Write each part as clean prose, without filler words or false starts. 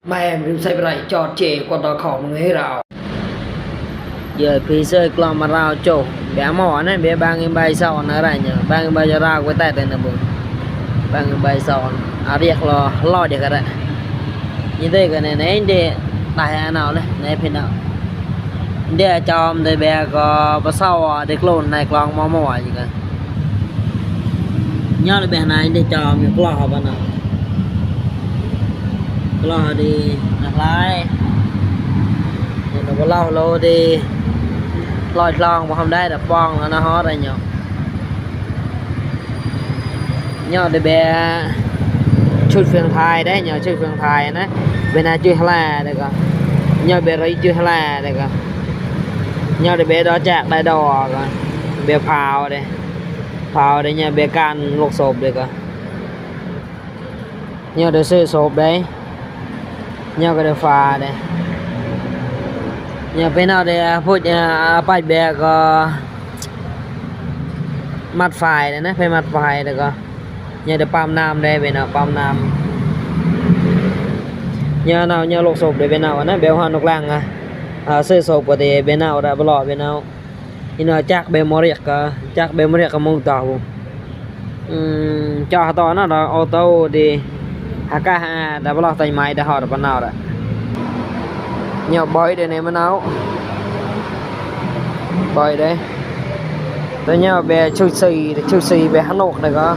Mẹ em sai lại cho trẻ con đó khỏi một người nào. Giờ phí sơi klom mà rao chỗ bé mỏ này bé bang em bay son ở đây nhờ bang em bay ra rao cái tay tên là bụng bang em bay son à riêng lo được cái đấy như thế cái này để tài nào đấy này phía nào để cho để bé có bắt sau để clone này klong mỏ mỏ gì cả nhớ là bé này để cho mình clo vào nào clo đi đặt lái nó có lâu lâu đi lòi lon mà khôngได้đập bong là nó hót đây nhờ để bé chui phiền thai đấy nhờ chui phiền thai đấy bên này chui hà đây cơ nhờ bé rồi chui hà đây cơ nhờ để bé đó chạc đại đỏ cơ bé phào đây nhờ bé can luộc sộp đây cơ nhờ để sơ sộp đấy nhờ cái để phà đây nhà bên nào đểพูดไปแบกก็มัดไฟเลยนะไปมัดไฟแล้วก็nhà đểปั๊มน้ำได้bên nàoปั๊มน้ำnhà nào nhà lục sộp để bên nàoนะเบลฮานกลางซื้อสบก็ได้bên nào đãบลอbên nàoนี่น่ะจักเบมอริกก็มงต่อchoต่อนะเราออโต้ดีหากะđãบลอtay máy đã hot bên nào đó nhờ bói đây này mà nào bói đây tôi nhờ bé chui xì bé Hà Nội này có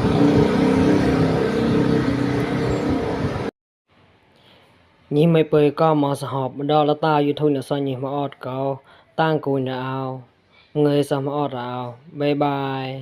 nhìn mấy bơi có mà sờ họp đó là tao YouTube là sao nhìn mà ọt có tăng cùi nào người sao mà ọt nào bye bye